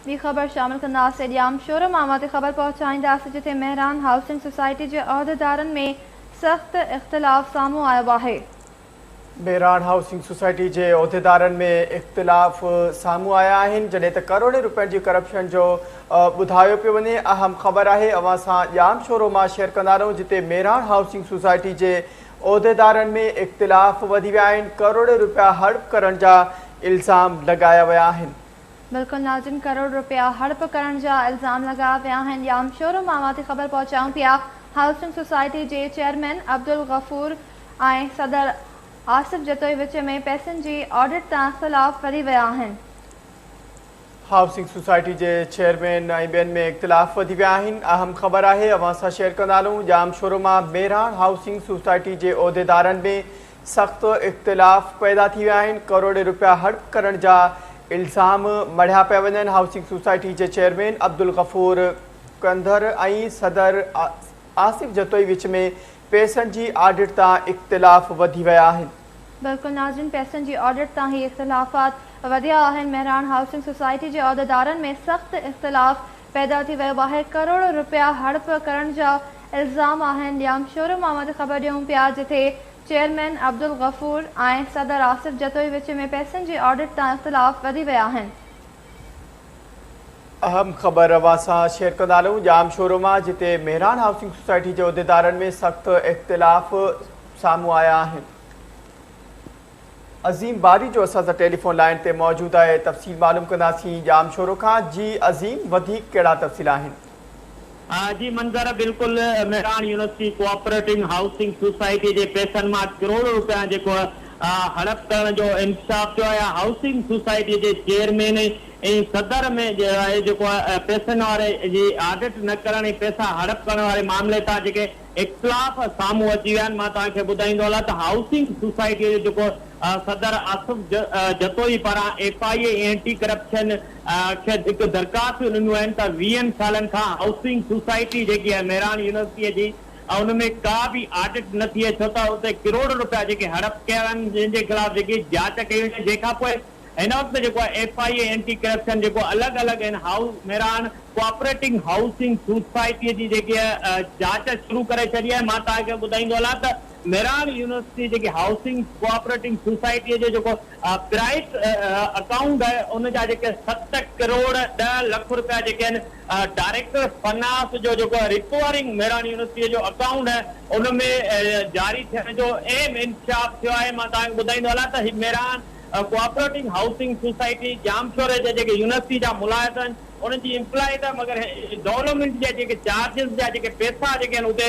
ٻي خبر شامل ڪنداسين. ڄامشورو مان اوهان تي خبر پهچائينداسين جتي مهراڻ هائوسنگ سوسائٽي جي عهديدارن ۾ سخت اختلاف سامهون آيو آهي. مهراڻ هائوسنگ سوسائٽي جي عهديدارن ۾ اختلاف سامهون آيا آهن، جڏهن ته ڪروڙين روپين جي ڪرپشن جو ٻڌايو پيو وڃي. اهم خبر آهي اوهان سان ڄامشورو مان شيئر ڪندا رهون، جتي مهراڻ هائوسنگ سوسائٽي جي عهديدارن ۾ اختلاف وڌي ويا آهن، ڪروڙين روپيا هڙپ ڪرڻ جا الزام لڳايا ويا آهن. بلڪل ناظرين ڪروڙ روپيا هڙپ ڪرڻ جا الزام لڳايا ويا آهن. ڄامشورو مان اوهان تي خبر پهچايون پيا هائوسنگ سوسائٽي جي چيئرمين عبدالغفور ۽ صدر آصف جتوئي وچ ۾ پئسن جي آڊٽ تان اختلاف وڌي ويا آهن. هائوسنگ سوسائٽي جي چيئرمين ۽ ٻين ۾ اختلاف وڌي ويا آهن. اهم خبر آهي اوهان سان شيئر ڪندا هلون ڄامشورو مان مهراڻ هائوسنگ سوسائٽي جي عهديدارن ۾ سخت اختلاف پيدا ٿي ويا آهن، ڪروڙين روپيا هڙپ ڪرڻ جا الزام مڙهيا پيا وڃن، هائوسنگ سوسائٽي جي چيئرمين عبدالغفور ڪنڌر ۽ صدر آصف جتوئي وچ ۾ پئسن جي آڊٽ تان اختلاف وڌي ويا آهن. بلڪل ناظرين پئسن جي آڊٽ تان هي اختلافات وڌيا آهن، مهراڻ هائوسنگ سوسائٽي جي عهديدارن ۾ سخت اختلاف پيدا ٿي ويو آهي، ڪروڙ روپيا هڙپ ڪرڻ جا الزام آهن، ڄامشورو مان اوهان کي خبر ڏيون پيا جتي چيئرمين عبدالغفور ۽ صدر آصف جتوئي وچ ۾ پئسن جي آڊٽ تان اختلاف وڌي ويا آهن. اهم خبر اوهان سان شيئر ڪندا هلون ڄامشورو مان جتي مهراڻ هائوسنگ سوسائٽي جي عهديدارن ۾ سخت اختلاف سامهون آيا آهن. عظيم باري جو اسان سان ٽيليفون لائين تي موجود آهي تفصيل معلوم ڪنداسين ڄامشورو کان جي عظيم وڌيڪ ڪهڙا تفصيل آهن. جي منظر بلڪل Mehran university cooperating housing society جي پئسن مان ڪروڙ روپيا جيڪو هڙپ ڪرڻ جو انڪشاف ٿيو آهي هائوسنگ سوسائٽي جي چيئرمين ۽ صدر ۾ جيڪو پئسن واري جي آڊٽ نه ڪرڻ ۽ پئسا هڙپ ڪرڻ واري معاملي تان جيڪي اختلاف سامهون اچي ويا آهن مان توهان کي ٻڌائيندو هلان ته هائوسنگ سوسائٽي جو جيڪو صدر آصف جتوئي پاران F I A ۽ anti corruption کي هڪ درخواستون ڏنيون آهن ته ويهن سالن کان هائوسنگ سوسائٽي جيڪي آهي مهراڻ يونيورسٽيء جي ان ۾ ڪا به آڊٽ نه ٿي آهي ڇو ته اتي ڪروڙ روپيا جيڪي هڙپ ڪيا ويا آهن جنهن جي خلاف جيڪي جاچ ڪئي وڃي جنهن کان پوء هن وقت جيڪو آهي F I A anti corruption جيڪو الڳ الڳ آهن house Mehran cooperating housing society جي جيڪي جاچ شروع ڪري ڇڏي آهي مان توهان کي ٻڌائيندو هلان ته مهراڻ يونيورسٽي جيڪي هائوسنگ ڪوآپريٽنگ سوسائٽي جو جيڪو پرائيوٽ اڪائونٽ آهي ان جا جيڪي 7 ڪروڙ 10 لک روپيا جيڪي آهن ڊائريڪٽر فنانس جو جيڪو رڪورنگ مهراڻ يونيورسٽي جو اڪائونٽ آهي ان ۾ جاري ٿيڻ جو اهم انڪشاف ٿيو آهي مان توهان کي ٻڌائيندو هلان ته هي مهراڻ ڪوآپريٽنگ هائوسنگ سوسائٽي ڄامشوري جا جيڪي يونيورسٽي جا ملازم آهن انهن جي امپلائي ته مگر ڊولپمينٽ جا جيڪي چارجز جا جيڪي پئسا جيڪي آهن اتي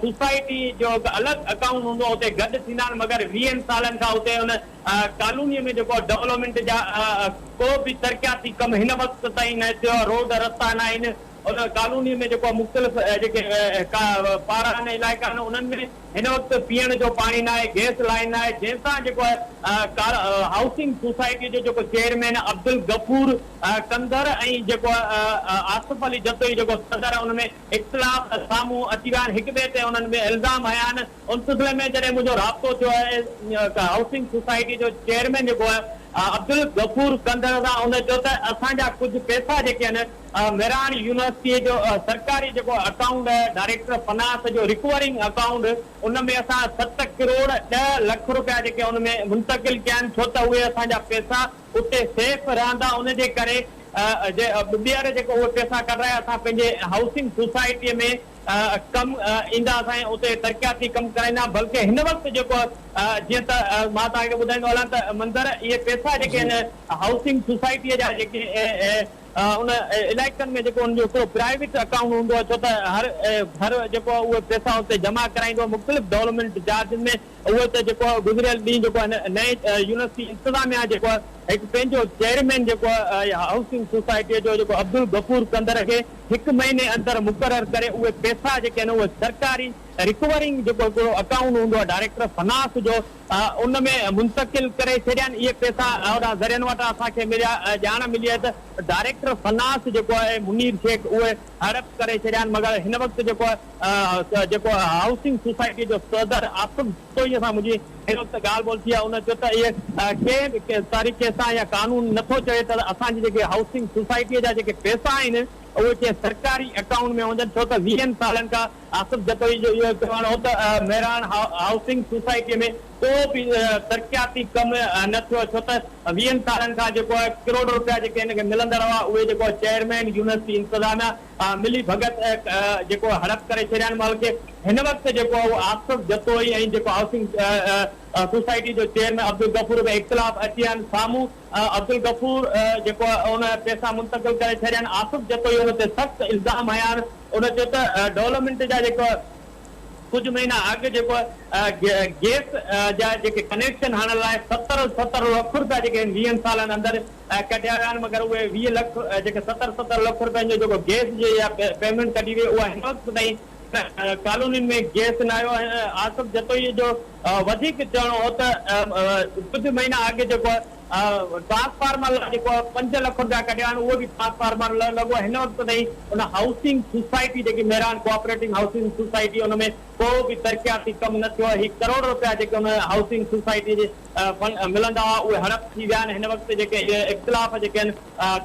سوسائٽي جو هڪ الڳ اڪائونٽ هوندو آهي اتي گڏ ٿيندا آهن مگر ويهن سالن کان اتي ان ڪالوني ۾ جيڪو ڊولپمينٽ جا ڪو به ترقياتي ڪم هن وقت تائين نه ٿيو آهي روڊ رستا نه آهن ان ڪالوني ۾ جيڪو مختلف جيڪي پارا آهن علائقا آهن انهن ۾ هن وقت پيئڻ جو پاڻي ناهي، گئس لائين ناهي، جنهن سان جيڪو آهي هائوسنگ سوسائٽي جو جيڪو چيئرمين عبدالغفور ڪنڌر ۽ جيڪو آصف علي جتوئي جيڪو صدر ان ۾ اختلاف سامهون اچي ويا آهن، هڪ ٻئي تي انهن ۾ الزام هنيا آهن، ان سلسلي ۾ جڏهن منهنجو رابطو ٿيو آهي هائوسنگ سوسائٽي جو چيئرمين جيڪو آهي عبدالغفور ڪنڌر سان ان چيو ته اسان جا ڪجهه پئسا جيڪي آهن مهراڻ يونيورسٽيء جو سرڪاري جيڪو اڪائونٽ آهي ڊائريڪٽر فنانس جو رڪورنگ اڪائونٽ ان ۾ اسان 7 ڪروڙ 10 لک روپيا جيڪي ان ۾ منتقل ڪيا آهن ڇو ته اهي اسان جا پئسا اتي سيف رهندا ان جي ڪري ٻيهر جيڪو اهي پئسا ڪڍرائي اسان پنهنجي هائوسنگ سوسائٽيء ۾ ڪم اينداسين ۽ اتي ترقياتي ڪم ڪرائيندا بلڪه هن وقت جيڪو جيئن ته مان توهان کي ٻڌائيندو هلان ته منظر اهي پئسا جيڪي آهن هائوسنگ سوسائٽيء جا جيڪي ان علائقن ۾ جيڪو ان جو هڪڙو پرائيويٽ اڪائونٽ هوندو آهي ڇو ته هر گهر جيڪو آهي اهي پئسا اتي جمع ڪرائيندو آهي مختلف ڊولپمينٽ چارجز ۾ اهي ته جيڪو آهي گذريل ڏينهن جيڪو آهي نئين يونيورسٽي انتظاميا جيڪو آهي هڪ پنهنجو چيئرمين جيڪو آهي هائوسنگ سوسائٽيء جو جيڪو عبدالغفور ڪنڌر کي هڪ مهيني اندر مقرر ڪري اهي پئسا جيڪي آهن اهي سرڪاري رڪورنگ جيڪو هڪڙو اڪائونٽ هوندو آهي ڊائريڪٽر فنانس جو ان ۾ منتقل ڪري ڇڏيا آهن. اهي پئسا هوڏانهن ذريعن وٽان اسان کي مليا ڄاڻ ملي آهي ته ڊائريڪٽر فنانس جيڪو آهي منير شيخ اهي هڙپ ڪري ڇڏيا آهن مگر هن وقت جيڪو آهي جيڪو هائوسنگ سوسائٽي جو صدر آصف جتوئي سان منهنجي هن وقت ڳالهه ٻولهه ٿي آهي ان چيو ته اهي ڪنهن به طريقي سان يا قانون نٿو چوي ته اسان جي جيڪي هائوسنگ سوسائٽي جا جيڪي پئسا آهن اهي ڪنهن سرڪاري اڪائونٽ ۾ وڃن ڇو ته ويهن سالن کان آصف جتوئي جو اهو چوڻ هو ته مهراڻ هائوسنگ سوسائٽيء ۾ ڪو به ترقياتي ڪم نه ٿيو ڇو ته ويهن سالن کان جيڪو آهي ڪروڙ رپيا جيڪي هن کي ملندڙ هئا اهي جيڪو چيئرمين يونيورسٽي انتظاميا ملي ڀڳت جيڪو هڙپ ڪري ڇڏيا آهن بلڪه هن وقت جيڪو آهي اهو آصف جتوئي ۽ جيڪو هائوسنگ سوسائٽي جو چيئرمين عبدالغفور ۾ اختلاف اچي ويا آهن سامهون عبدالغفور جيڪو ان پئسا منتقل ڪري ڇڏيا آهن آصف جتوئي ان تي سخت الزام هنيا آهن. ان چيو ته ڊولپمينٽ جا جيڪو ڪجهه مهينا اڳ جيڪو گيس جا جيڪي ڪنيڪشن هڻڻ لاء 70 70 لک رپيا جيڪي آهن ويهن سالن اندر ڪڍيا ويا آهن مگر اهي 20 لک جيڪي 70 70 لک رپين جو جيڪو گيس جي اها پيمينٽ ڪڍي وئي اها هن وقت تائين ڪالونين ۾ گيس نه آيو ۽ آصف جتوئي جو وڌيڪ چوڻ هو ته ڪجهه مهينا اڳ جيڪو ٽرانسفارمر لاء جيڪو 5 لک رپيا ڪڍيا آهن اهو به ٽرانسفارمر نه لڳو آهي هن وقت تائين ان هائوسنگ سوسائٽي جيڪي مهراڻ ڪوآپريٽنگ هائوسنگ سوسائٽي ان ۾ ڪو به ترقياتي ڪم نه ٿيو آهي هي ڪروڙ رپيا جيڪي ان هائوسنگ سوسائٽي جي فنڊ ملندا هئا اهي هڙپ ٿي ويا آهن هن وقت جيڪي اهي اختلاف جيڪي آهن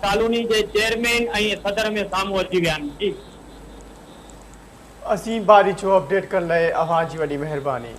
ڪالوني جي چيئرمين ۽ صدر ۾ سامهون اچي ويا آهن جي. عظيم باريچو اپڊيٽ ڪرڻ لاء اوهان جي وڏي مهرباني.